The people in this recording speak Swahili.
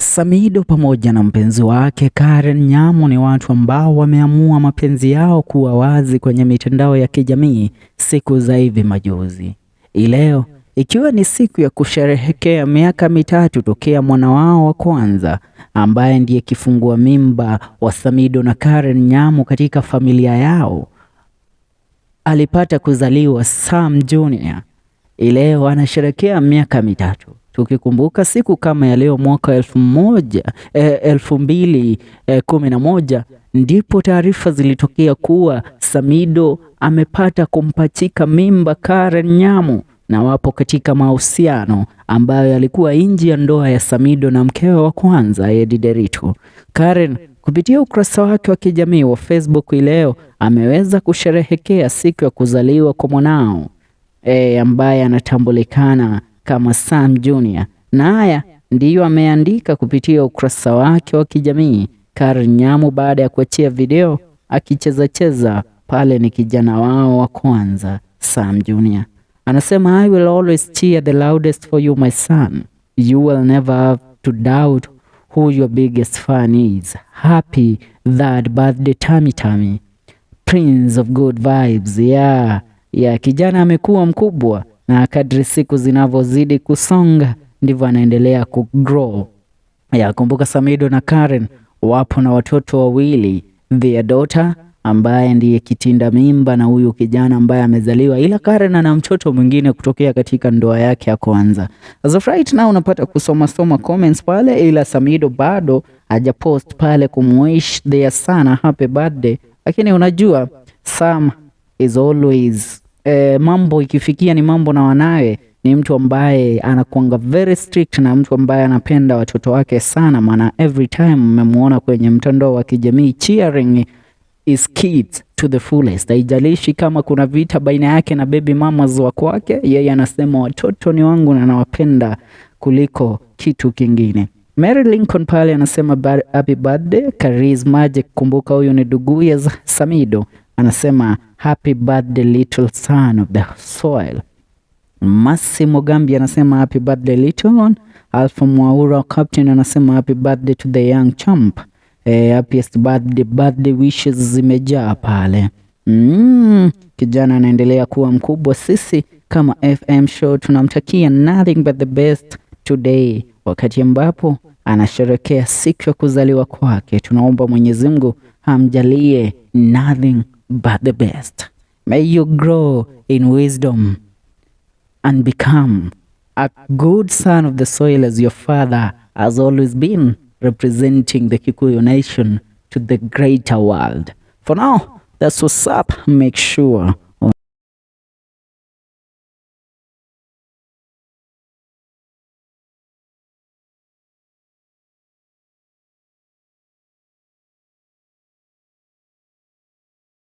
Samidoh pamoja na mpenzi wake Karen Nyamu ni watu ambao wameamua mapenzi yao kuwa wazi kwenye mitandao ya kijamii siku za hivi majuzi. Ileo ikiwa ni siku ya kusherehekea miaka 3 tokea mwana wao wa kwanza ambaye ndiye kifungua mimba wa Samidoh na Karen Nyamu katika familia yao alipata kuzaliwa Sam Junior. Ileo anasherehekea miaka 3. Tukikumbuka siku kama ya leo mwaka 2011 ndipo taarifa zilitokea kuwa Samidoh amepata kumpachika mimba Karen Nyamu na wapo katika mahusiano ambayo yalikuwa nje ya ndoa ya Samidoh na mkewe wa kwanza Edday Nderitu. Karen kupitia ukurasa wake wa kijamii wa Facebook leo ameweza kusherehekea siku ya kuzaliwa kwa mwanao ambaye anatambulikana kama Sam Junior, na haya ndiyo ameandika kupitia ukurasa wake wa kijamii Karen Nyamu baada ya kuachia video akicheza cheza pale ni kijana wao wa kwanza Sam Junior. Anasema, "I will always cheer the loudest for you, my son. You will never have to doubt who your biggest fan is. Happy third birthday, Tammy Tammy. Prince of good vibes." Yeah, kijana amekuwa mkubwa na kadri siku zinavyozidi kusonga ndivyo anaendelea kugrow. Yeah, kumbuka Samidoh na Karen wapo na watoto wawili, their daughter ambaye ndiye kitinda mimba na huyu kijana ambaye amezaliwa, ila Karen ana mtoto mwingine kutokea katika ndoa yake ya kwanza. As of right now unapata kusoma soma comments pale, ila Samidoh bado hajapost pale kumwish their son a happy birthday, lakini unajua Sam is always mambo ikifikia ni mambo na wanawe ni mtu ambaye anakuanga very strict na mtu ambaye anapenda watoto wake sana, maana every time mmemuona kwenye mtandao wa kijamii cheering his kids to the fullest. Haijalishi kama kuna vita baina yake na baby mamas wa kwake, yeye anasema watoto ni wangu na nawapenda kuliko kitu kingine. Mary Lincoln pale anasema happy birthday Karis Magic. Kumbuka huyu ni nduguye Samidoh, anasema happy birthday, little son of the soil. Masi Mogambi anasema happy birthday, little one. Alpha Mwaura Captain anasema happy birthday to the young champ. Happiest birthday, birthday wishes zimejaa pale. Kijana anaendelea kuwa mkubwa. Sisi kama FM Show tunamtakia nothing but the best today, wakati ambapo anasherekea siku ya kuzaliwa kwake. Tunaomba Mwenyezi Mungu amjalie nothing but the best. May you grow in wisdom and become a good son of the soil as your father has always been, representing the Kikuyu nation to the greater world. For now, that's what's up. Make sure